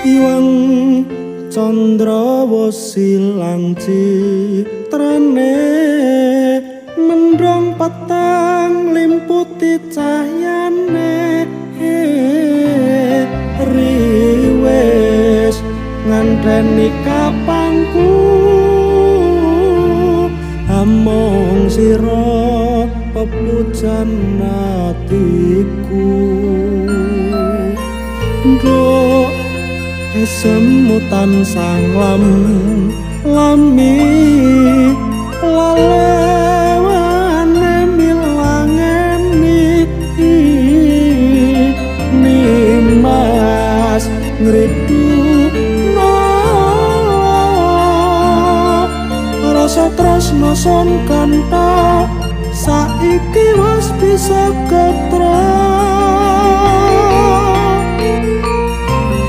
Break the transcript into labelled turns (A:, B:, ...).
A: Iwang candrawasih lang citrane, mendhong peteng limputi cahyane, riwis nganteni kapangku, among sira pepujan atiku. Nduk, esemu tansah lam lami, lalewane milangeni, nimas ngridu rasa tresno sun kanta saiki wis bisa ketrap.